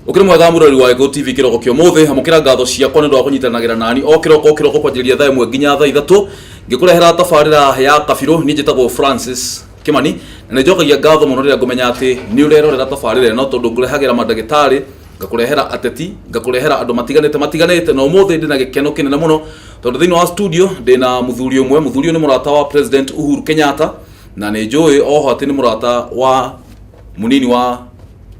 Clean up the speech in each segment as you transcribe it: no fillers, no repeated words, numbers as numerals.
Ũkĩrĩ mwega mũrori wa Gĩkũyũ TV kĩroko kĩa ũmũthĩ, amũkĩra ngatho ciakwa nĩ ũndũ wa kũnyitanagĩra nani o kĩroko o kĩroko kwanjĩrĩria thaa 1 nginya thaa 3 ngĩkũrehera tabarĩra ya kabirũ. Niĩ njĩtagwo Francis Kĩmani na nĩ njokagia ngatho mũno rĩrĩa ngũmenya atĩ nĩ ũrerorera tabarĩra ĩno, tondũ ngũrehagĩra mandagĩtarĩ, ngakũrehera ateti, ngakũrehera andũ matiganĩte matiganĩte. Na ũmũthĩ ndĩna gĩkeno kĩnene mũno tondũ thĩinĩ wa studio ndĩna mũthuri ũmwe. Mũthuri ũyũ nĩ mũrata wa President Uhuru Kenyatta, na nĩ njũĩ oho atĩ nĩ mũrata wa mũnini wa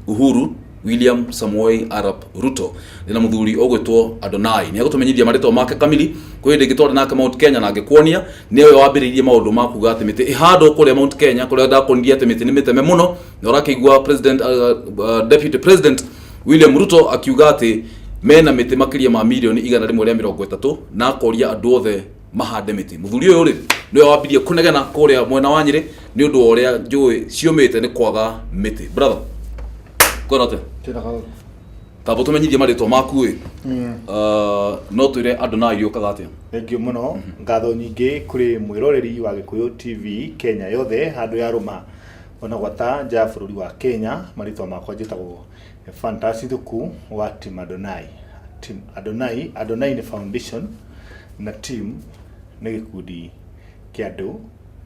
Uhuru, William Samoei Arap Ruto. Ndĩna mũthuri ũgwĩtwo Adonai, nĩ egũtũmenyithia marĩtwa make kamili. Kwĩ hĩndĩ ĩngĩ twarĩ nake Mount Kenya na ngĩkuonia nĩwe wambĩrĩirie maũndũ ma kuga atĩ mĩtĩ ĩhandwo kũrĩa Mount Kenya, kũrĩa ndakuonirie atĩ mĩtĩ nĩ mĩteme mũno, na ũrakĩigua president, deputy president William Ruto akiuga atĩ mena mĩtĩ makĩria ma mirioni 130 na akoria andũ othe mahande mĩtĩ. Mũthuri ũyũ rĩ, nĩwe wambirie kũnegena kũrĩa mwena wa Nyĩrĩ nĩ ũndũ wa ũrĩa njũĩ ciũmĩte nĩ kwaga mĩtĩ. Brother, kwĩra atĩa? Tamba tũmenyithie marĩtwa maku ĩ. No twĩre Adonai rĩũkaga atĩa? Thengiũ mũno, ngatho nyingĩ kũrĩ mwĩroreri wa Gĩkũyũ TV Kenya yothe handũ ya rũma ona gwata nja ya bũrũri wa Kenya. Marĩtwa makwa njĩtagwo Fantasy Thuku wa Team Adonai. Team Adonai, Adonai nĩ foundation na team nĩ gĩkundi kĩa andũ,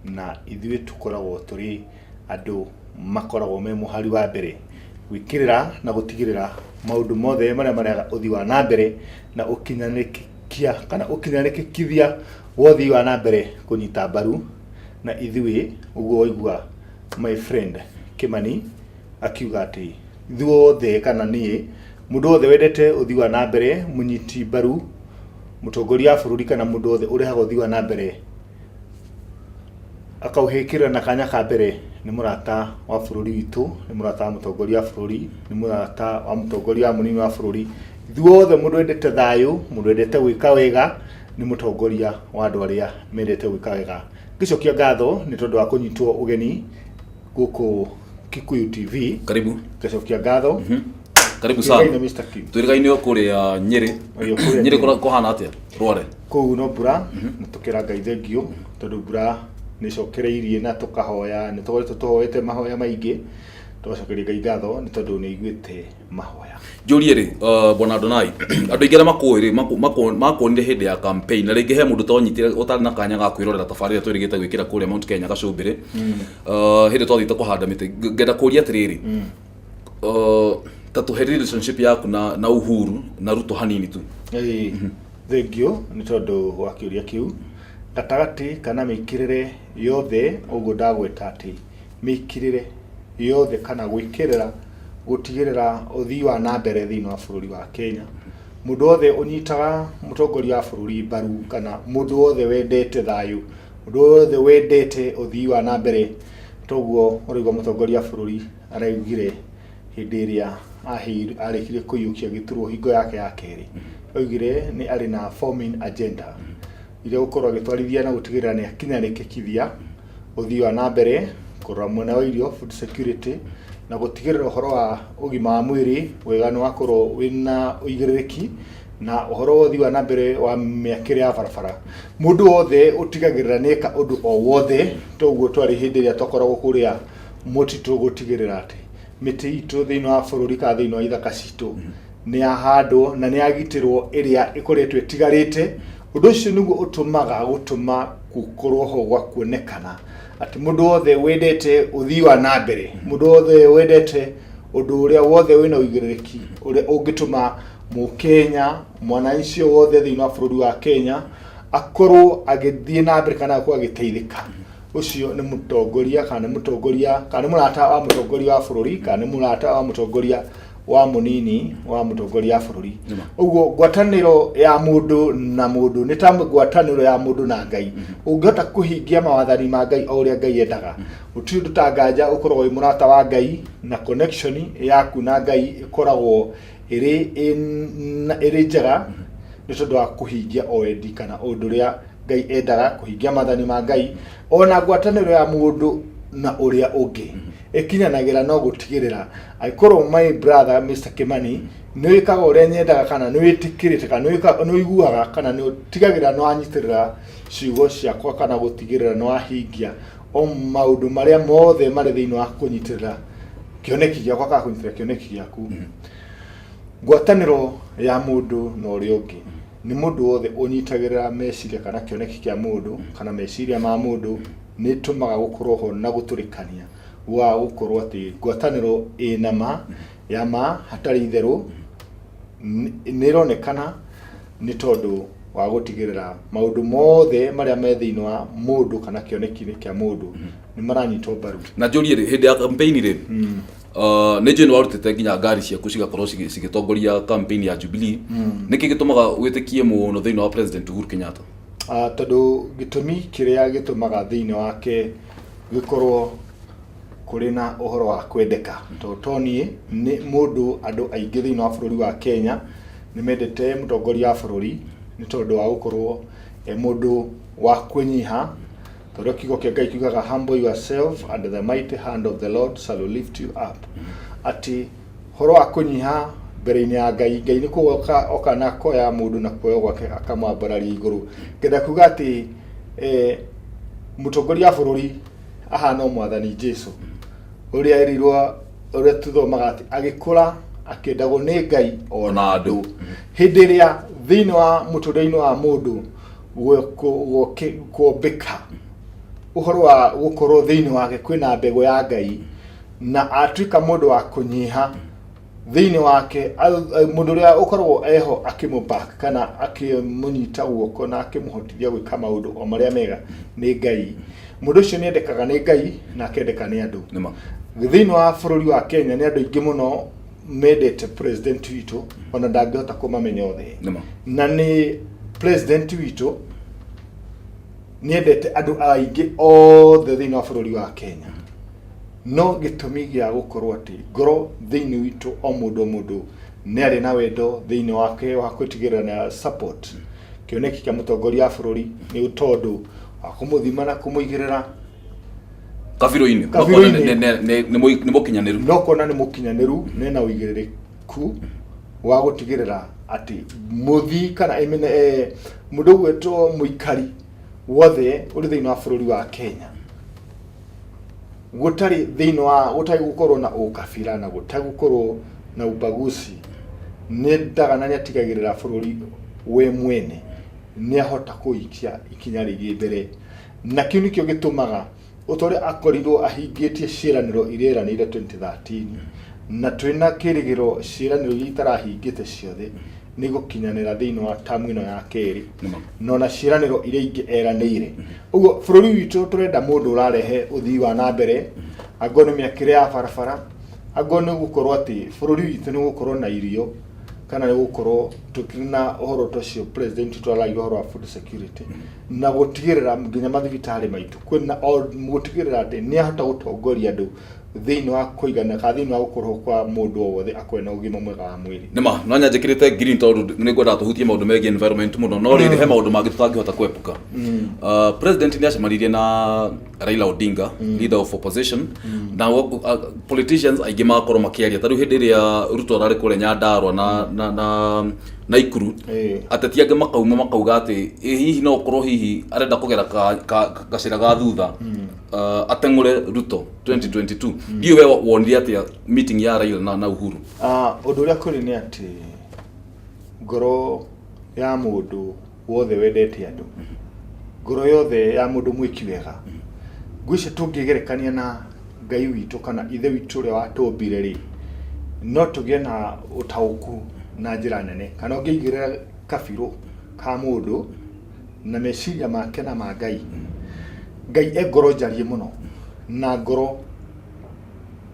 na ithuĩ tũkoragwo tũrĩ andũ makoragwo me mũhari wa mbere gwĩkĩrĩra na gũtigĩrĩra maũndũ mothe marĩa marehaga ũthii wa na mbere na ũkinyanĩkia kana ũkinyanĩkithia wa ũthii wa na mbere kũnyita mbaru na ithuĩ. Ũguo waigua my friend Kĩmani akiuga atĩ ithuothe kana niĩ, mũndũ wothe wendete ũthii wa na mbere, mũnyiti mbaru mũtongoria wa bũrũri kana mũndũ wothe ũrehaga ũthii wa na mbere akaũhĩkĩrĩra na kanya ka mbere, nĩ mũrata wa bũrũri witũ, nĩ mũrata wa mũtongoria wa bũrũri, nĩ mũrata wa mũtongoria wa mũnini wa bũrũri. Ithuothe mũndũ wendete thayũ, mũndũ wendete gwĩka wega, nĩ mũtongoria wa andũ arĩa mendete gwĩka wega. Ngĩcokia ngatho nĩ tondũ wa kũnyitwo ũgeni gũkũ Kikuyu TV. Karibu. Ngacokia ngatho. Karibu sana. Twĩrĩgaine, Mr. Kim. Twĩrĩgaine o kũrĩa Nyĩrĩ. Ĩĩ, kũrĩa Nyĩrĩ Nyĩrĩ. kũhana atĩa rware? Kũu no mbura, na tũkĩra Ngai thengio tondũ mbura nĩ ĩcokereirie na tũkahoya, nĩ tũkoretwo tũhoete mahoya maingĩ, tũgacokeria Ngai ngatho nĩ tondũ nĩ aiguĩte mahoya. Njũrie rĩ, bwana Adonai, andũ aingĩ arĩa makũĩ rĩ, makuonire hĩndĩ ya campaign, na rĩngĩ he mũndũ tonyitire ũtarĩ na kanya ga kwĩrorera tabarĩra twĩrĩgĩte gwĩkĩra kũrĩa Mount Kenya gacũmbĩrĩ, hĩndĩ twathiĩte kũhanda mĩtĩ. Ngenda kũria atĩrĩrĩ, ta tũhe relationship yaku na Uhuru na Ruto hanini tu. Ĩĩ, thengio nĩ tondũ wa kĩũria kĩu. Gatagatĩ kana mĩikĩrĩre yothe, ũguo ndagweta atĩ mĩikĩrĩre yothe kana gwĩkĩrĩra gũtigĩrĩra ũthii wa na mbere thĩinĩ wa bũrũri wa Kenya, mũndũ wothe ũnyitaga mũtongoria wa bũrũri mbaru kana mũndũ wothe wendete thayũ, mũndũ wothe wendete ũthii wa na mbere, toguo ũraigua mũtongoria wa bũrũri araugire hĩndĩ ĩrĩa arĩkirie kũiyũkia gĩturwa hingo yake ya kerĩ, oigire nĩ arĩ na four main agenda iria gũkorwo agĩtwarithia na gũtigĩrĩra nĩ akinyanĩkithia ũthii wa na mbere, kũrora mwena wa irio, food security, na gũtigĩrĩra ũhoro wa ũgima wa mwĩrĩ wega nĩ wakorwo wĩna ũigĩrĩrĩki, na ũhoro wa ũthii wa na mbere wa mĩakĩre ya barabara. Mũndũ wothe ũtigagĩrĩra nĩ eka ũndũ o wothe, toguo twarĩ hĩndĩ ĩrĩa twakoragwo kũrĩa mũtitũ gũtigĩrĩra atĩ mĩtĩ itũ thĩinĩ wa bũrũri kana thĩinĩ wa ithaka citũ nĩ yahandwo na nĩ yagitĩrwo ĩrĩa ĩkoretwo ĩtigarĩte. Ũndũ ũcio nĩguo ũtũmaga gũtũma gũkorwo ho gwa kuonekana atĩ mũndũ wothe wendete ũthii wa na mbere, mũndũ wothe wendete ũndũ ũrĩa wothe wĩna ũigĩrĩrĩki ũrĩa ũngĩtũma mũkenya, mwananchi wothe thĩinĩ wa bũrũri wa Kenya akorwo agĩthiĩ na mbere kana akorwo agĩteithĩka, ũcio nĩ mũtongoria kana nĩ mũtongoria kana nĩ mũrata wa mũtongoria wa bũrũri kana nĩ mũrata wa mũtongoria wa mũnini wa mũtongoria wa bũrũri. Ũguo ngwatanĩro ya mũndũ na mũndũ nĩ ta ngwatanĩro ya mũndũ na Ngai. Ũngĩhota kũhingia mawathani ma Ngai o ũrĩa Ngai endaga, gũtirĩ ũndũ ta nganja ũkoragwo wĩ mũrata wa Ngai, na connection yaku na Ngai ĩkoragwo ĩrĩ njega nĩ tondũ wa kũhingia o wendi kana ũndũ ũrĩa Ngai endaga, kũhingia mathani ma Ngai. Ona ngwatanĩro ya mũndũ na ũrĩa ũngĩ ĩkinyanagĩra no gũtigĩrĩra angĩkorwo my brother Mr. Kimani nĩ wĩkaga ũrĩa nyendaga kana nĩ wĩtĩkĩrĩte kana nĩ ũiguaga kana nĩ ũtigagĩrĩra nĩ wanyitĩrĩra ciugo ciakwa kana gũtigĩrĩra nĩ wahingia o maũndũ marĩa mothe marĩ thĩinĩ wa kũnyitĩrĩra kĩoneki gĩakwa kana kũnyitĩrĩra kĩoneki gĩaku. Ngwatanĩro ya mũndũ na ũrĩa ũngĩ nĩ mũndũ wothe ũnyitagĩrĩra meciria kana kĩoneki kĩa mũndũ kana meciria ma mũndũ, nĩ ĩtũmaga gũkorwo ho na gũtũrĩkania gwa gũkorwo atĩ ngwatanĩro ĩna ma ya ma hatarĩ itherũ nĩ ĩronekana, nĩ tondũ wa gũtigĩrĩra maũndũ mothe marĩa me thĩinĩ wa mũndũ kana kĩoneki-inĩ kĩa mũndũ nĩ maranyitwo mbaru. Na njũrie rĩ, hĩndĩ ya campaign rĩ, nĩ njũĩ nĩ warutĩte nginya ngari ciaku cigakorwo cigĩtongoria campaign ya Jubilee. Nĩkĩ gĩtũmaga wĩtĩkie mũno thĩinĩ wa President Uhuru Kenyatta? Ah, tondũ gĩtũmi kĩrĩa gĩtũmaga thĩinĩ wake gĩkorwo kũrĩ na ũhoro wa kwendeka, tondũ to niĩ nĩ mũndũ, andũ aingĩ thĩinĩ wa bũrũri wa Kenya nĩ mendete mũtongoria wa bũrũri nĩ tondũ wa gũkorwo e mũndũ wa kwĩnyiha, tondũ kiugo kĩa Ngai kiugaga, "Humble yourself under the mighty hand of the Lord shall lift you up," atĩ ũhoro wa kũnyiha mbere-inĩ ya Ngai, Ngai nĩ kũgoka oka na akoya mũndũ na kuoyo gwake akamwambararia igũrũ. Ngenda kuga atĩ mũtongoria wa bũrũri ahana o Mwathani Jesu ũrĩa erirwo, ũrĩa tũthomaga atĩ agĩkũra akĩendagwo nĩ Ngai ona andũ. Hĩndĩ ĩrĩa thĩinĩ wa mũtũrĩre-inĩ wa mũndũ kuombĩka ũhoro wa gũkorwo thĩinĩ wake kwĩna mbegũ ya Ngai na atuĩka mũndũ wa kũnyiha thĩinĩ wake, mũndũ ũrĩa ũkoragwo eho akĩmũback kana akĩmũnyita guoko na akĩmũhotithia gwĩka maũndũ o marĩa mega nĩ Ngai. Mũndũ ũcio nĩ endekaga nĩ Ngai na akendeka nĩ andũ. Nĩma. Thĩinĩ wa bũrũri wa Kenya nĩ andũ aingĩ mũno mendete president witũ, ona ndangĩhota kũmamenya othe. Nĩma. Na nĩ president witũ nĩ endete andũ aingĩ othe thĩinĩ wa bũrũri wa Kenya, no gĩtũmi gĩa gũkorwo atĩ ngoro thĩinĩ witũ o mũndũ o mũndũ nĩ arĩ na wendo thĩinĩ wake wa gwĩtigĩrĩra na support kĩoneki kĩa mũtongoria wa bũrũri nĩ tondũ wa kũmũthima na kũmũigĩrĩra kabirũ-inĩ. Kabirũ-inĩ. Nĩ mũkinyanĩru. No kuona nĩ mũkinyanĩru, nena ũigĩrĩrĩku wa gũtigĩrĩra atĩ mũthii kana I mean, mũndũ ũgwĩtwo mũikari wothe ũrĩ thĩinĩ wa bũrũri wa Kenya, gũtarĩ thĩinĩ wa gũtarĩ gũkorwo na ũkabira na gũtarĩ gũkorwo na ubaguzi, nĩ ndaga na nĩ atigagĩrĩra bũrũri we mwene nĩ ahota kũikia ikinya rĩngĩ mbere, na kĩu nĩkĩo gĩtũmaga ũta ũrĩa akorirwo ahingĩtie ciĩranĩro iria eranĩire 2013, na twĩna kĩrĩgĩro ciĩranĩro iria itarahingĩte ciothe nĩ gũkinyanĩra thĩinĩ wa tamu ĩno ya kerĩ. Nĩma. Na ona ciĩranĩro iria ingĩ eranĩire. Ũguo bũrũri witũ tũrenda mũndũ ũrarehe ũthii wa na mbere, angorwo nĩ mĩakĩre ya barabara, angorwo nĩ gũkorwo atĩ bũrũri witũ nĩ gũkorwo na irio, kana nĩ gũkorwo tũkĩrĩ na ũhoro ta ũcio president witũ aragia ũhoro wa food security, na gũtigĩrĩra nginya mathibitarĩ maitũ kwĩna o gũtigĩrĩra atĩ nĩ ahota gũtongoria andũ thĩinĩ wa kũigana kana thĩinĩ wa gũkorwo kwa mũndũ o wothe akorwo na ũgima mwega wa mwĩrĩ. Nĩma no nyanjĩkĩrĩte green tondũ nĩ ngwendaga tũhutie maũndũ megiĩ environment mũno, no rĩrĩ, he maũndũ mangĩ tũtangĩhota kwepuka. President nĩ acemanirie na Raila Odinga, leader of opposition, na politicians aingĩ magakorwo makĩaria ta rĩu hĩndĩ ĩrĩa Ruto ararĩ kũrĩa Nyandarua na Naikuru, ateti angĩ makauma makauga atĩ ĩ hihi no ũkorwo hihi arenda kũgera gacĩra ga thutha, ateng'ũre Ruto 2022. Ndiũĩ we wonire atĩa meeting ya Raila na Uhuru? Ah, ũndũ ũrĩa kũrĩ nĩ atĩ ngoro ya mũndũ wothe wendete andũ, ngoro yothe ya mũndũ mwĩki wega, ngwĩcia tũngĩgerekania na Ngai witũ kana Ithe witũ ũrĩa watũmbire rĩ, no tũgĩe na ũtaũku na njĩra nene, kana ũngĩigĩrĩra kabirũ ka mũndũ na meciria make na ma Ngai. Ngai e ngoro njariĩ mũno na ngoro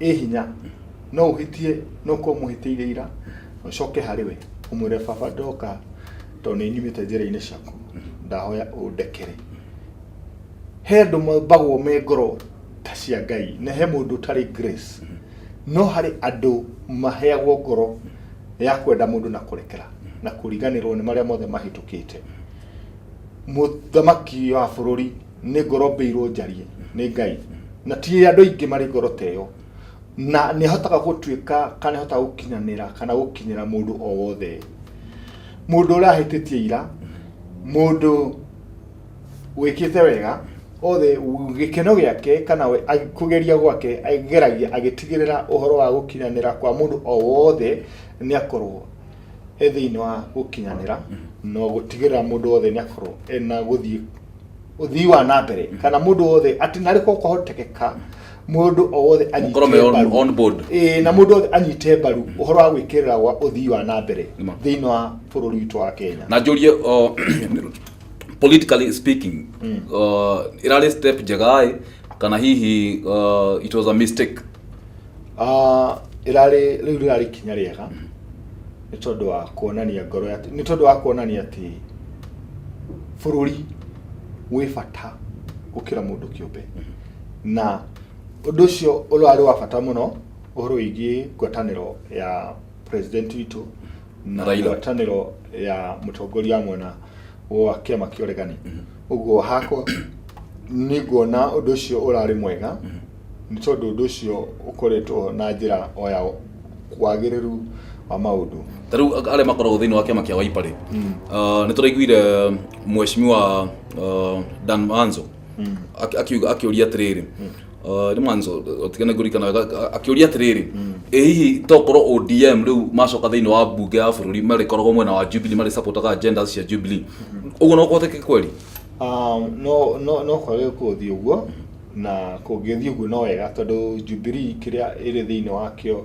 ĩ hinya. No ũhĩtie, no ũkorwo mũhĩtĩirie ira, ũcoke harĩ we ũmwĩre, "Baba, ndoka tondũ nĩ nyumĩte njĩra-inĩ ciaku, ndahoya ũndekere." He andũ mombagwo me ngoro ta cia Ngai, na he mũndũ ũtarĩ grace, no harĩ andũ maheagwo ngoro ya kwenda mũndũ na kũrekera na kũriganĩrwo nĩ marĩa mothe mahĩtũkĩte. Mũthamaki wa bũrũri nĩ ngoro mbĩirwo njarie nĩ Ngai, na ti andũ aingĩ marĩ ngoro ta ĩyo, na nĩ ahotaga gũtuĩka kana nĩ ahotaga gũkinyanĩra kana gũkinyĩra mũndũ o wothe, mũndũ ũrĩa ahĩtĩtie ira, mũndũ wĩkĩte wega, othe gĩkeno gĩake kana we kũgeria gwake ageragia agĩtigĩrĩra ũhoro wa gũkinyanĩra kwa mũndũ o wothe nĩ akorwo E thĩinĩ wa gũkinyanĩra na gũtigĩrĩra mũndũ wothe nĩ akorwo ena gũthiĩ ũthii wa na mbere, kana mũndũ wothe atĩ narĩ ko kwahotekeka mũndũ o wothe anyite Mũkorwo me mbaru. on board. Ĩĩ, na mũndũ wothe anyite mbaru ũhoro wa gwĩkĩrĩra gwa ũthii wa na mbere Nĩma. thĩinĩ wa bũrũri witũ wa Kenya. Na njũrie, politically speaking, ĩrarĩ step njega ĩ, kana hihi it was a mistake? Ah, ĩrarĩ rĩu rĩrarĩ ikinya rĩega nĩ tondũ wa kuonania ngoro ya nĩ tondũ wa kuonania atĩ bũrũri wĩ bata gũkĩra mũndũ kĩũmbe, na ũndũ ũcio ũrarĩ wa bata mũno ũhoro wĩgiĩ ngwatanĩro ya president witũ na Raila. Ngwatanĩro ya mũtongoria wa mwena wa kĩama kĩa ũregani. Ũguo hakwa nĩ nguona ũndũ ũcio ũrarĩ mwega nĩ tondũ ũndũ ũcio ũkoretwo na njĩra o ya wagĩrĩru wa maũndũ. Ta rĩu arĩa makoragwo thĩinĩ wa kĩama kĩa Wiper rĩ, nĩ tũraiguire mheshimiwa Dan Manzo akiuga, akĩũria atĩrĩrĩ, nĩ Manzo, tigane ngũririkana wega, akĩũria atĩrĩrĩ, ĩ hihi tokorwo ODM rĩu macoka thĩinĩ wa mbunge ya bũrũri marĩkoragwo mwena wa Jubilee, marĩ supportaga agendas cia Jubilee, ũguo no kũhoteke kweli? No kwage gũthiĩ ũguo, na kũngĩthiĩ ũguo no wega, tondũ Jubilee kĩrĩa ĩrĩ thĩinĩ wakĩo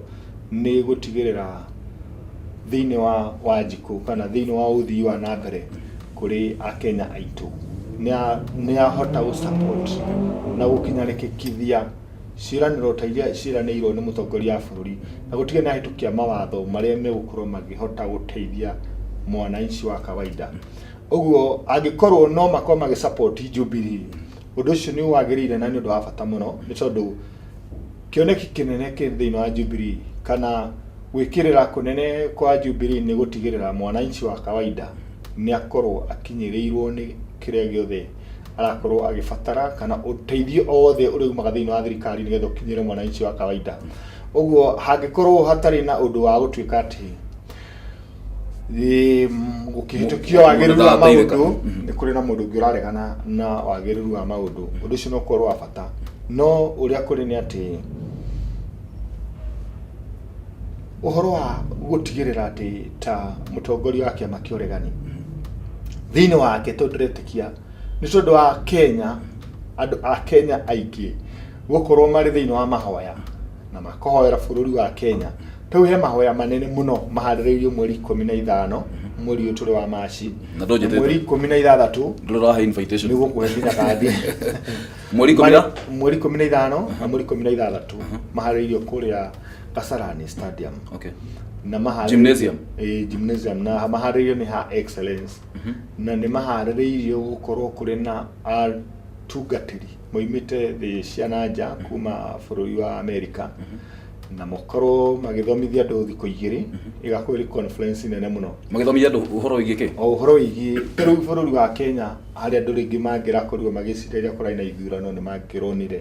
nĩ gũtigĩrĩra thĩinĩ wa wanjikũ kana thĩinĩ wa ũthii wa na mbere kũrĩ akenya aitũ nĩ ahota gũ support na gũkinyanĩkithia ciĩranĩro ta iria ciĩranĩirwo nĩ mũtongoria wa bũrũri, na gũtigĩrĩra nĩ ahĩtũkia mawatho marĩa megũkorwo makĩhota gũteithia mwananchi wa kawaida. Ũguo angĩkorwo no makorwo magĩ support Jubilee, ũndũ ũcio nĩ wagĩrĩire na nĩ ũndũ wa bata mũno, nĩ tondũ kĩoneki kĩnene kĩ thĩinĩ wa Jubilee kana gwĩkĩrĩra kũnene kwa Jubilee nĩ gũtigĩrĩra mwananchi wa kawaida nĩ akorwo akinyĩrĩirwo nĩ kĩrĩa gĩothe arakorwo agĩbatara, kana ũteithio o wothe ũrĩa umaga thĩinĩ wa thirikari nĩgetha ũkinyĩre mwananchi wa kawaida. Ũguo hangĩkorwo hatarĩ na ũndũ wa gũtuĩka atĩ gũkĩhĩtũkio wagĩrĩru wa Mũndũ ndagateithĩka. maũndũ, nĩ kũrĩ na mũndũ ũngĩ ũraregana na wagĩrĩru wa maũndũ, ũndũ ũcio no ũkorwo wa bata. No ũrĩa kũrĩ nĩ atĩ ũhoro wa gũtigĩrĩra atĩ ta mũtongoria wa kĩama kĩa ũregani thĩinĩ wake, tondũ ndĩretĩkia nĩ tondũ wa Kenya, andũ a Kenya aingĩ gũkorwo marĩ thĩinĩ wa mahoya na makohoera bũrũri wa Kenya. Rĩu he mahoya manene mũno maharĩrĩirio mweri 15 mweri ũyũ tũrĩ wa Machi, Na ndũnjĩtĩte. mweri 16. Ndũrĩ ũrahe invitation. Nĩ gũkũhe nginya kandi. Mweri ikũmi na Mweri 15 na mweri 16 maharĩrĩirio kũrĩa Kasarani Stadium. Na maharĩrĩirio Gymnasium. Ĩĩ, gymnasium, na maharĩrĩirio nĩ ha Excellence, na nĩ maharĩrĩirio gũkorwo kũrĩ na atungatĩri moimĩte thĩ cia na nja kuma bũrũri wa America, na makorwo magĩthomithia andũ thikũ 2, ĩgakorwo ĩrĩ conference nene mũno. Magĩthomithia andũ ũhoro wĩgiĩ kĩ? O ũhoro wĩgiĩ ta rĩu bũrũri wa Kenya, harĩa andũ rĩngĩ mangĩrakorirwo magĩciria rĩrĩa kũrarĩ na ithurano, nĩ mangĩronire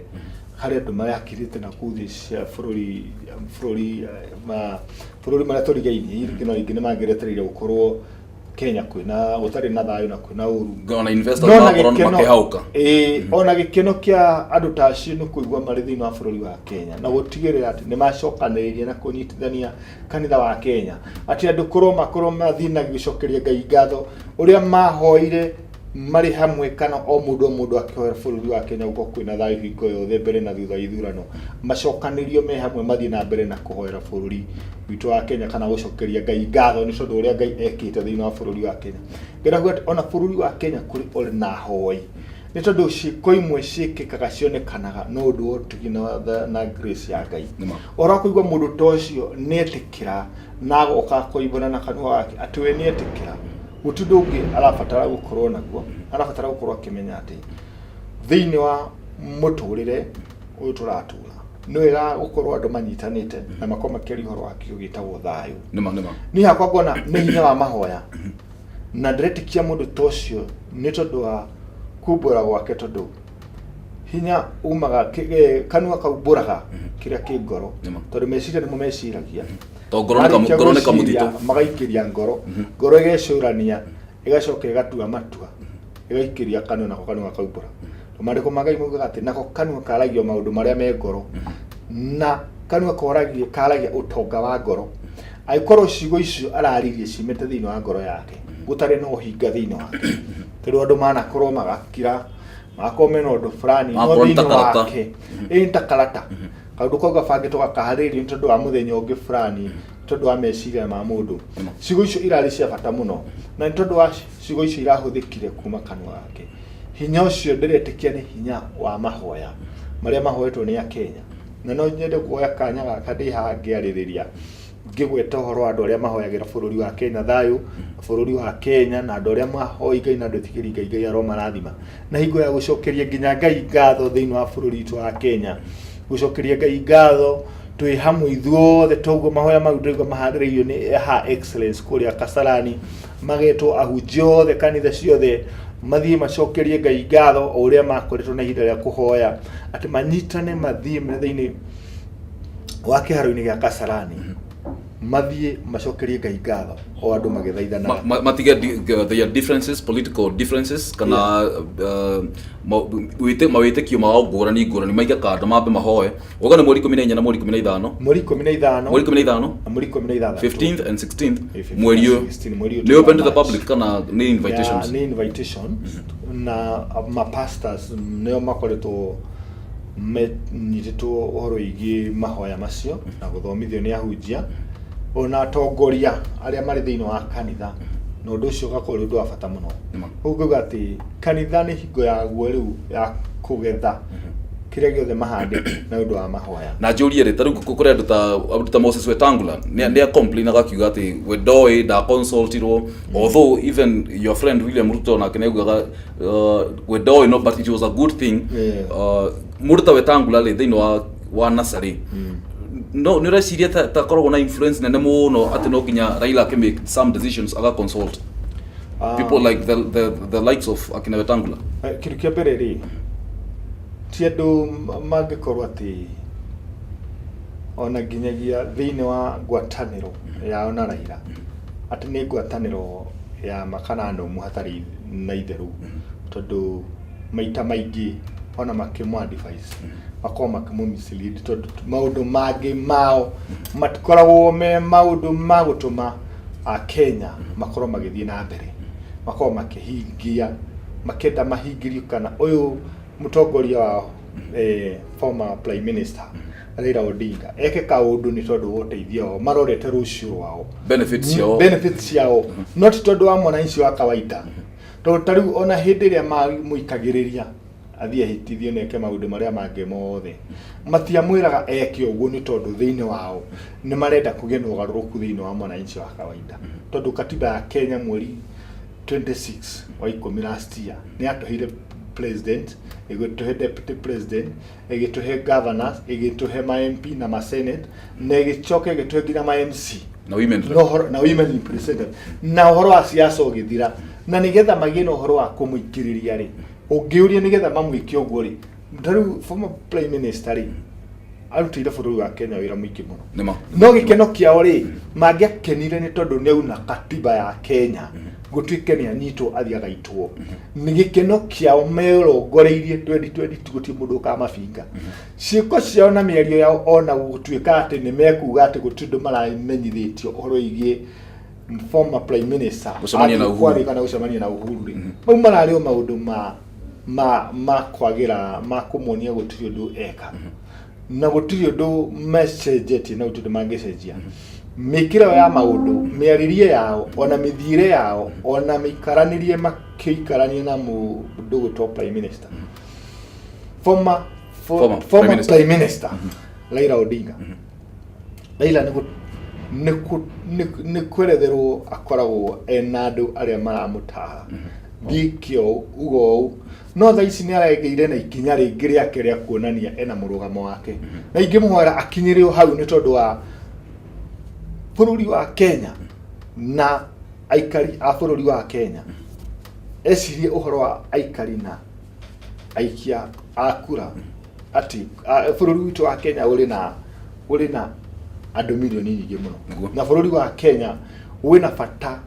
harĩa andũ marakirĩte na kũu thĩ cia bũrũri ma bũrũri marĩa tũrigainie, rĩngĩ no rĩngĩ nĩ mangĩretereire gũkorwo Kenya kwĩna gũtarĩ na thayũ na kwĩna ũru. Ona investors No na magakorwo makĩhaũka. Ĩĩ, ona gĩkeno kĩa andũ ta acio nĩ kũigua marĩ thĩinĩ wa bũrũri wa Kenya na gũtigĩrĩra atĩ nĩ macokanĩrĩria na kũnyitithania kanitha wa Kenya, atĩ andũ korwo makorwo mathiĩ na gũcokeria Ngai ngatho ũrĩa mahoire marĩ hamwe, kana o mũndũ o mũndũ akĩhoera bũrũri wa Kenya gũkorwo kwĩna thayũ hingo yothe mbere na thutha wa ithurano, macokanĩrio me hamwe mathiĩ na mbere na kũhoera bũrũri witũ wa Kenya kana gũcokeria Ngai ngatho nĩ tondũ ũrĩa Ngai ekĩte thĩinĩ wa bũrũri wa Kenya. Ngĩenda kuga atĩ ona bũrũri wa Kenya kũrĩ o na ahoi, nĩ tondũ ciĩko imwe ciĩkĩkaga cionekanaga no ũndũ wa ũtugi na grace ya Ngai. Nĩma. Ũhoro wa kũigua mũndũ ta ũcio nĩ etĩkĩra na agoka akoimbũra na kanua gake atĩ we nĩ etĩkĩra, gũtirĩ ũndũ ũngĩ arabatara gũkorwo naguo, arabatara gũkorwo akĩmenya atĩ thĩinĩ wa mũtũrĩre ũyũ tũratũra nĩ wega gũkorwo andũ manyitanĩte na makorwo makĩaria ũhoro wa kĩo gĩtagwo thayũ. Nĩma nĩma. Niĩ hakwa ngona nĩ hinya wa mahoya, na ndĩretĩkia mũndũ ta ũcio nĩ tondũ wa kumbũra gwake, tondũ hinya umaga kanua kaumbũraga kĩrĩa kĩ ngoro. Nĩma. Tondũ meciria nĩmo meciragia. To ngoro nĩ Marĩkia ngoro nĩ gwĩciria, kamũtitũ. Magaikĩria ngoro, ngoro ĩgecũrania, ĩgacoka ĩgatua matua, ĩgaikĩria kanua, nako kanua gakaumbũra. Maandĩko ma Ngai maugaga atĩ nako kanua karagia maũndũ marĩa me ngoro, na kanua koragia karagia ũtonga wa ngoro. Angĩkorwo ciugo icio araririe ciumĩte thĩinĩ wa ngoro yake, gũtarĩ na ũhinga thĩinĩ wake, tondũ andũ manakorwo magakira, magakorwo mena ũndũ fulani, no Magakorwo nĩ ta thĩinĩ karata. wake ĩ nĩ ta karata, kaũndũ kau gabangĩtwo gakaharĩrĩrio nĩ tondũ wa mũthenya ũngĩ fulani, nĩ tondũ wa meciria ma mũndũ. Ciugo icio irarĩ cia bata mũno, na nĩ tondũ wa ciugo icio irahũthĩkire kuma kanua gake, hinya ũcio ndĩretĩkia nĩ hinya wa mahoya marĩa mahoetwo nĩ Akenya. Na no nyende kuoya kanya gaka ndĩ haha ngĩarĩrĩria ngĩgweta ũhoro wa andũ arĩa mahoyagĩra bũrũri wa Kenya thayũ, bũrũri wa Kenya na andũ arĩa mahoi Ngai na andũ etigĩri Ngai, Ngai aromarathima. Na hingo ya gũcokeria nginya Ngai ngatho thĩinĩ wa bũrũri witũ wa Kenya, gũcokeria Ngai ngatho twĩ hamwe ithuothe, toguo mahoya mau ndĩraigua maharĩrĩirio nĩ Her Excellence kũrĩa Kasarani, magetwo ahunjia othe kanitha ciothe mathiĩ macokerie Ngai ngatho o ũrĩa makoretwo na ihinda rĩa kũhoya, atĩ manyitane mathiĩ me thĩinĩ wa kĩharo-inĩ gĩa Kasarani, mathiĩ macokerie Ngai ngatho o andũ magĩthaithanaga. Matige their differences, political differences, kana mawĩtĩkio mao ngũrani ngũrani, maige kando, mambe mahoe. Uga nĩ mweri 14 na mweri 15. Mweri 15. Mweri 15. Na mweri 16. 15th and 16th. Eh, 15th mweri ũyũ. 16 mweri ũyũ. Nĩ open to the March. public kana nĩ invitations? Ya, nĩ invitation na mapastors nĩo makoretwo menyitĩtwo ũhoro wĩgiĩ mahoya macio na gũthomithio nĩ ahunjia ona atongoria arĩa marĩ thĩinĩ wa kanitha, na ũndũ ũcio ũgakorwo ũrĩ ũndũ wa bata mũno. Ũguo ngauga atĩ kanitha nĩ hingo yaguo rĩu ya kũgetha kĩrĩa gĩothe mahandĩte na ũndũ wa mahoya. Na njũrie rĩ, ta rĩu kũrĩ andũ ta Moses Wetangula nĩ complain agakiuga atĩ we ndoĩ, nda consultirwo, although even your friend William Ruto nake nĩ augaga we ndoĩ, no, but it was a good thing. Mũndũ ta Wetangula rĩ, thĩinĩ wa NASA rĩ, no nĩ ũreciria ta koragwo na influence nene mũno atĩ no nginya Raila akĩ make some decisions aga consult people like the likes of akina Wetangula? Kĩndũ kĩa mbere rĩ, ti andũ mangĩkorwo atĩ ona nginyagia thĩinĩ wa ngwatanĩro yao na Raila, atĩ nĩ ngwatanĩro ya ma kana nũmu hatarĩ na itherũ, tondũ maita maingĩ ona makĩmũ advise makoragwo makĩmũ mislead, tondũ maũndũ mangĩ mao matikoragwo me maũndũ ma gũtũma Akenya makorwo magĩthiĩ na mbere, makorwo makĩhingia makĩenda mahingĩrio, kana ũyũ mũtongoria wao, former prime minister Raila Odinga, eke kaũndũ nĩ tondũ wa ũteithio wao, marorete rũciũ rwao, benefits ciao. Benefits ciao, not tondũ wa mwananchi wa kawaida, tondũ ta rĩu ona hĩndĩ ĩrĩa mamũikagĩrĩria athiĩ ahĩtithio na eke maũndũ marĩa mangĩ mothe, matiamwĩraga eke ũguo nĩ tondũ thĩinĩ wao nĩ marenda kũgĩe na ũgarũrũku thĩinĩ wa mwananchi wa kawaida, tondũ katiba ya Kenya mweri 26 wa 10 last year nĩ yatũheire president, ĩgĩtũhe deputy president, ĩgĩtũhe governors, ĩgĩtũhe ma MP na ma senate, na ĩgĩcoka ĩgĩtũhe nginya ma MC na women na ũhoro na women representative, na ũhoro wa siasa ũgĩthira. Na nĩgetha magĩe na ũhoro wa kũmũikĩrĩria rĩ, ũngĩũria nĩgetha mamwĩke ũguo rĩ, ta rĩu former prime minister rĩ, arutĩire bũrũri wa Kenya wĩra mũingĩ mũno. Nĩma. No gĩkeno kĩao rĩ, mangĩakenire nĩ tondũ nĩ auna katiba ya Kenya, gũtuĩke nĩ anyitwo athiĩ agaitwo, nĩ gĩkeno kĩao merongoreirie 2022, gũtirĩ mũndũ ũkamabinga. Ciĩko ciao na mĩario yao, ona gũtuĩka atĩ nĩ mekuga atĩ gũtirĩ ũndũ maramenyithĩtio ũhoro wĩgiĩ former prime minister gũcemania na athiĩ Uhuru. kwaria kana gũcemania na Uhuru rĩ, mau mararĩ o maũndũ ma kwagĩra ma kũmonia gũtirĩ ũndũ eka na gũtirĩ ũndũ macenjetie na gũtirĩ ũndũ mangĩcenjia. Mĩkĩre ya maũndũ, mĩarĩrie yao, ona mĩthiĩre yao, ona mĩikaranĩrie makĩikarania na mũndũ gwĩtwo prime minister, former Former Prime former Minister. Prime Minister Raila Odinga. Raila nĩ kweretherwo akoragwo ena andũ arĩa maramũtara, thiĩke ũũ, uga ũũ, no thaa ici nĩ aregĩire na ikinya rĩngĩ rĩake rĩa kuonania ena mũrũgamo wake, na ingĩmũhoera akinyĩre o hau nĩ tondũ wa bũrũri wa Kenya na aikari a bũrũri wa Kenya, ecirie ũhoro wa aikari na aikia a kura, atĩ bũrũri witũ wa Kenya ũrĩ na andũ milioni nyingĩ mũno. Na bũrũri wa Kenya wĩna bata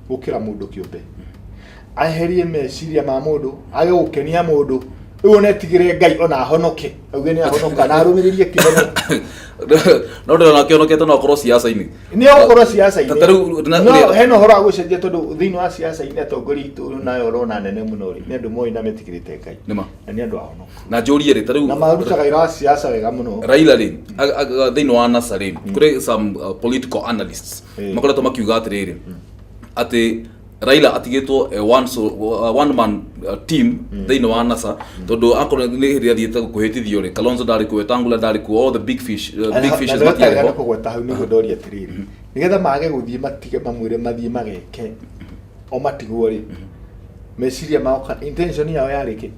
gũkĩra mũndũ kĩũmbe. Aherie meciria ma mũndũ age gũkenia mũndũ. Rĩu ona etigĩre Ngai ona ahonoke, auge nĩ ahonoka na arũmĩrĩrie kĩhono. No ndĩrona kĩonokete no akorwo siasa-inĩ. Nĩ ũgũkorwo siasa-inĩ. Ta rĩu No hena ũhoro wa gũcenjia tondũ thĩinĩ wa siasa-inĩ atongoria aitũ nayo ũrona nene mũno rĩ, nĩ andũ moĩ na metigĩrĩte Ngai. Nĩma. Na nĩ andũ ahonoku. Na njũrie rĩ, ta rĩu Na marutaga wĩra wa siasa wega mũno. Raila rĩ, thĩinĩ wa NASA rĩ, kũrĩ some political analysts makoretwo makiuga atĩrĩrĩ, atĩ Raila atigĩtwo a one, so, one man team thĩinĩ wa NASA, tondũ akorwo nĩ hĩndĩ athiĩte kũhĩtithio rĩ, Kalonzo ndarĩ kuo, Wetangula ndarĩ kuo, all the big fish, big fishes matiarĩ ho. Kũgweta hau nĩguo ndoria atĩrĩrĩ, nĩgetha mage gũthiĩ matige mamwĩre mathiĩ mageke o matigwo rĩ, meciria mao kana intention yao yarĩ kĩ?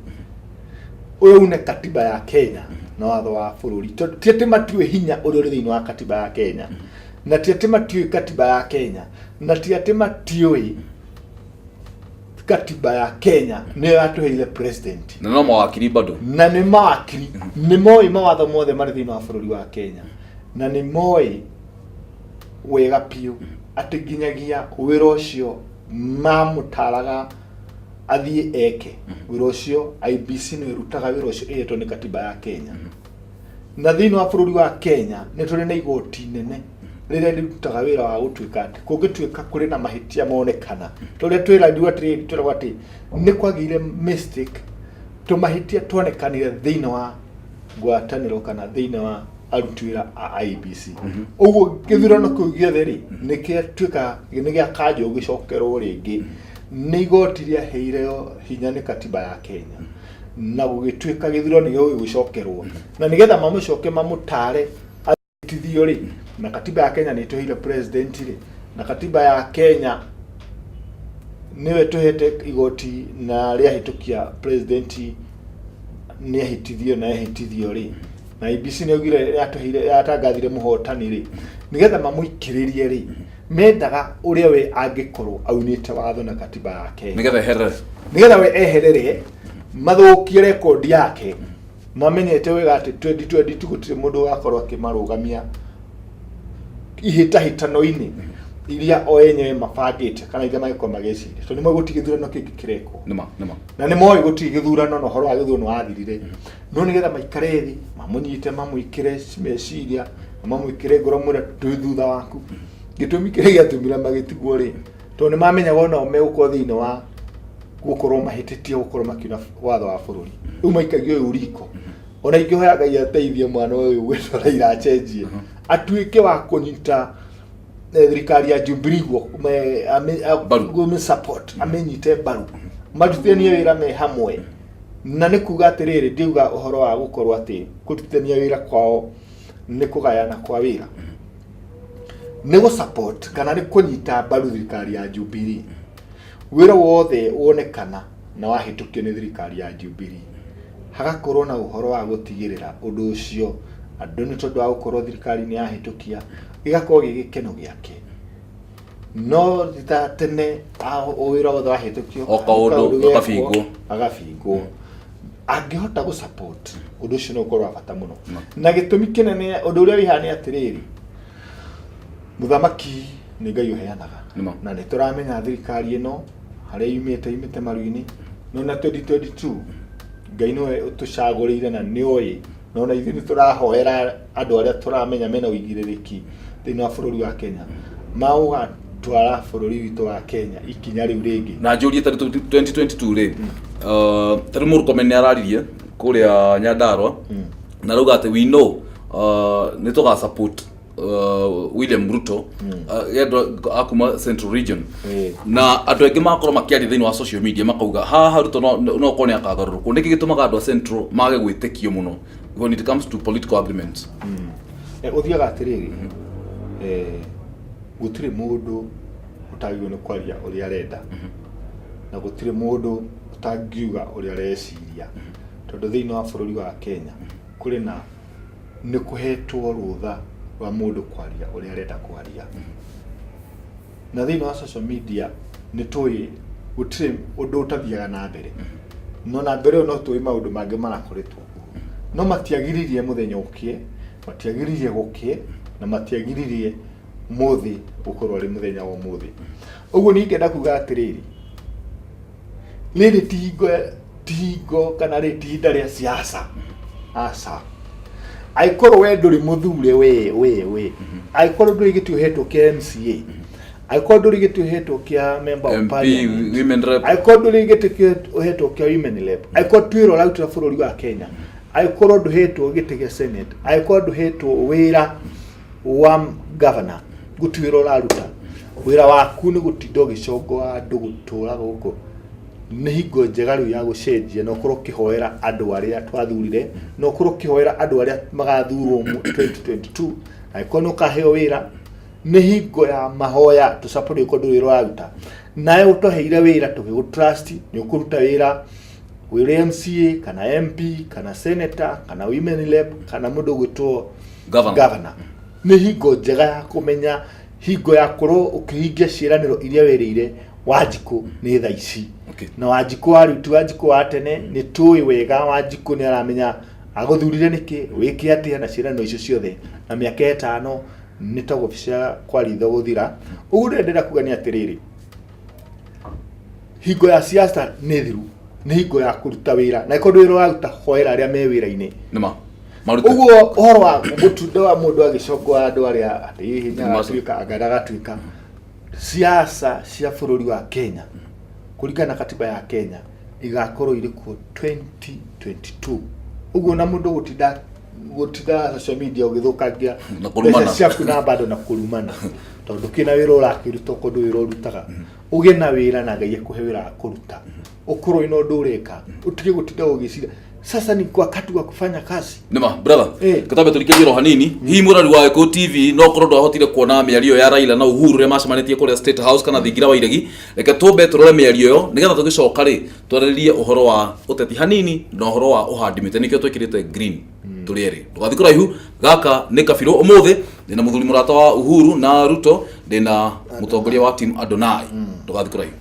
Ũyũ une katiba ya Kenya na watho wa bũrũri, tondũ ti atĩ matiũĩ hinya ũrĩa ũrĩ thĩinĩ wa katiba ya Kenya, na ti atĩ matiũĩ katiba ya Kenya, na ti atĩ matiũĩ katiba ya Kenya nĩyo yatũheire president. Na no mawakiri bado. Na nĩ mawakiri, nĩ moĩ mawatho mothe marĩ thĩinĩ wa bũrũri wa Kenya, na nĩ moĩ wega biũ atĩ nginyagia wĩra ũcio mamũtaraga athiĩ eke wĩra ũcio, IEBC nĩ ĩrutaga wĩra ũcio ĩhetwo nĩ katiba ya Kenya. Na thĩinĩ wa bũrũri wa Kenya nĩ tũrĩ na igoti nene rĩrĩa rĩrutaga wĩra wa gũtuĩka atĩ kũngĩtuĩka kũrĩ na mahĩtia monekana, tũrĩa twĩragwo atĩrĩrĩ, twĩragwo atĩ nĩ kwagĩire mistake, tũmahĩtia tuonekanire thĩinĩ wa ngwatanĩro kana thĩinĩ wa aruti wĩra a IEBC. Ũguo gĩthurano kĩu gĩothe rĩ, nĩ gĩatuĩka nĩ gĩakanjwo gĩcokerwo rĩngĩ nĩ igoti rĩaheirwo hinya nĩ katiba ya Kenya, na gũgĩtuĩka gĩthurano gĩgũcokerwo, na nĩgetha mamũcoke mamũtare atithio rĩ, na katiba ya Kenya nĩ ĩtũheire president rĩ, na katiba ya Kenya nĩyo ĩtũhete igoti na rĩahĩtũkia president nĩ ahĩtithio na ehĩtithio rĩ, na IEBC nĩ yaugire yatũheire yatangathire mũhotani rĩ, nĩgetha mamũikĩrĩrie rĩ, mendaga ũrĩa we angĩkorwo aunĩte watho na katiba ya Kenya. Nĩgetha eherere. Nĩgetha we eherere, mathũkie rekondi yake, mamenyete wega atĩ 2022 gũtirĩ mũndũ ũgakorwo akĩmarũgamia ihĩtahĩtano-inĩ iria o enyewe mabangĩte kana iria mangĩkorwo magĩciria, tondũ nĩmoĩ gũtirĩ gĩthurano kĩngĩ kĩrekwo. Nĩma, nĩma. Na nĩ moĩ gũtirĩ gĩthurano na ũhoro wa gĩthurano wathirire, no nĩgetha maikare thĩ mamũnyite, mamwĩkĩre meciria na mamwĩkĩre ngoro, mwĩre twĩ thutha waku. Gĩtũmi kĩrĩa gĩatũmire magĩtigwo rĩ, tondũ nĩ mamenyaga onao megũkorwo thĩinĩ wa gũkorwo mahĩtĩtie gũkorwo makiuna watho wa bũrũri. Rĩu maikagia ũyũ riko. Ona ingĩhoya Ngai ateithie mwana ũyũ gwĩtwo Raila acenjie, atuĩke wa kũnyita thirikari ya Jubilee guoko, Mbaru. Kũmĩ support, amĩnyite mbaru, marutithanie wĩra me hamwe. Na nĩ kuga atĩrĩrĩ, ndiuga ũhoro wa gũkorwo atĩ kũrutithania wĩra kwao nĩ kũgayana kwa wĩra, nĩ gũ support kana nĩ kũnyita mbaru thirikari ya Jubilee. Wĩra wothe wonekana na wahĩtũkio nĩ thirikari ya Jubilee, hagakorwo na ũhoro wa gũtigĩrĩra ũndũ ũcio andũ, nĩ tondũ wa gũkorwo thirikari nĩ yahĩtũkia, gĩgakorwo gĩ gĩkeno gĩake. No ti ta tene wĩra wothe wahĩtũkio, O kaũndũ gekwo, gakabingwo. Gagabingwo. Angĩhota gũ support ũndũ ũcio, nĩ ũkorwo wa bata mũno. Na gĩtũmi kĩnene, ũndũ ũrĩa wĩ haha nĩ atĩrĩrĩ, mũthamaki nĩ Ngai ũheanaga. Nĩma. Na nĩ tũramenya thirikari ĩno harĩa yumĩte, yumĩte maru-inĩ, no na 2022 Ngai nĩwe ũtũcagũrĩire na nĩoĩ, na ona ithuĩ nĩ tũrahoera andũ arĩa tũramenya mena ũigĩrĩrĩki thĩinĩ wa bũrũri wa Kenya magũgatwara bũrũri witũ wa Kenya ikinya rĩu rĩngĩ. Na njũrie, tarĩ 2022 rĩ, tarĩ Murkomen nĩ araririe kũrĩa Nyandarua na arauga atĩ we know nĩ tũga support William Ruto, yendwo akuma Central Region. Na andũ aingĩ makorwo makĩaria thĩinĩ wa social media makauga haha Ruto no korwo nĩ akagarũrũkwo. Nĩkĩ gĩtũmaga andũ a Central mage gwĩtĩkio mũno when it comes to political agreements? Ũthiaga atĩrĩrĩ, gũtirĩ mũndũ ũtagĩrĩirwo nĩ kwaria ũrĩa arenda, na gũtirĩ mũndũ ũtangiuga ũrĩa areciria, tondũ thĩinĩ wa bũrũri wa Kenya kũrĩ na nĩ kũhetwo rũtha rwa mũndũ kwaria ũrĩa arenda kwaria. Na thĩinĩ wa social media nĩ tũĩ gũtirĩ ũndũ ũtathiaga na mbere, no na mbere ĩyo no tũĩ maũndũ mangĩ marakoretwo kuo, no matiagiririe mũthenya ũkĩe, matiagiririe gũkĩe, na matiagiririe mũthĩ gũkorwo arĩ mũthenya wa ũmũthĩ. Ũguo niĩ ingĩenda kuga atĩrĩrĩ, rĩrĩ ti hingo. Ti hingo kana rĩ ti ihinda rĩa siasa, aca. Angĩkorwo we ndũrĩ mũthure, we angĩkorwo ndũrĩ gĩtĩ ũhetwo kĩa MCA, angĩkorwo ndũrĩ gĩtĩ ũhetwo kĩa member of MP, parliament, women rep. Angĩkorwo ndũrĩ gĩtĩ ũhetwo kĩa women rep, angĩkorwo ti wĩra ũrarutĩra bũrũri wa Kenya, angĩkorwo ndũhetwo gĩtĩ gĩa senate, angĩkorwo ndũhetwo wĩra wa governor, gũtirĩ wĩra ũraruta, wĩra waku nĩ gũtinda ũgĩcongoa andũ gũtũra gũkũ, nĩ hingo njega rĩu ya gũcenjia na ũkorwo ũkĩhoera andũ arĩa twathurire na ũkorwo ũkĩhoera andũ arĩa magathurwo 2022. Angĩkorwo nĩ ũkaheo wĩra, nĩ hingo ya mahoya tũcapũrĩ ũkorwo ndũrĩ wĩra ũraruta, nawe ũtũheire wĩra tũgĩgũ trust nĩ ũkũruta wĩra wĩrĩ MCA kana MP kana senator kana women rep kana mũndũ ũgwĩtwo Governor. Governor. Nĩ hingo njega ya kũmenya hingo ya korwo ũkĩhingia ciĩranĩro iria wĩrĩire Wanjikũ nĩ thaa ici. Na Wanjikũ wa rĩu ti Wanjikũ wa tene, nĩ tũĩ wega Wanjikũ nĩ aramenya agũthurire nĩkĩ, wĩke atĩa na ciĩranĩro icio ciothe, na mĩaka 5 nĩ ta gũbica kwa ritho gũthira. Ũguo ndĩrenda ndĩrenda kuga nĩ atĩrĩrĩ, hingo ya siasa nĩ thiru, nĩ hingo ya kũruta wĩra, na ĩkorwo ndũrĩ wĩra ũraruta, hoera arĩa me wĩra-inĩ. Nĩma marute. Ũguo ũhoro wa mũtunda wa mũndũ agĩcongoa andũ arĩa atĩ hihi nĩ agatuĩka anga ndagatuĩka, siasa cia bũrũri wa Kenya kũringana na katiba ya Kenya igakorwo irĩ kuo 2022. Ũguo na mũndũ gũtinda social media ũgĩthũkangia Na kũrumana. mbeca ciaku na bado na kũrumana tondũ kĩna wĩra ũrakĩruta, okorwo ndũrĩ wĩra ũrutaga, ũgĩe na wĩra na Ngai akũhe wĩra wa kũruta, ũkorwo wĩna ũndũ ũreka, ũtige gũtinda ũgĩciria sasa ni wakati wa kufanya kazi. Nĩma brother. Gĩtambe tũrikĩrie ro hanini, hihi mũrori wa Gĩkũyũ TV no korwo ndwahotire kuona mĩario ya Raila na Uhuru rĩa macemanĩtie kũrĩa State House kana thingira wa iregi, reke tũmbe tũrore mĩario ĩyo nĩgetha tũgĩcoka rĩ twarĩrĩrie ũhoro wa ũteti hanini na ũhoro wa ũhandi mĩtĩ, nĩkĩo twĩkĩrĩte green tũrĩ erĩ. Ndũgathiĩ kũraihu, gaka nĩ Kabirũ. Ũmũthĩ ndĩna mũthuri mũrata wa Uhuru na Ruto, ndĩna mũtongoria wa team Adonai. Ndũgathiĩ kũraihu.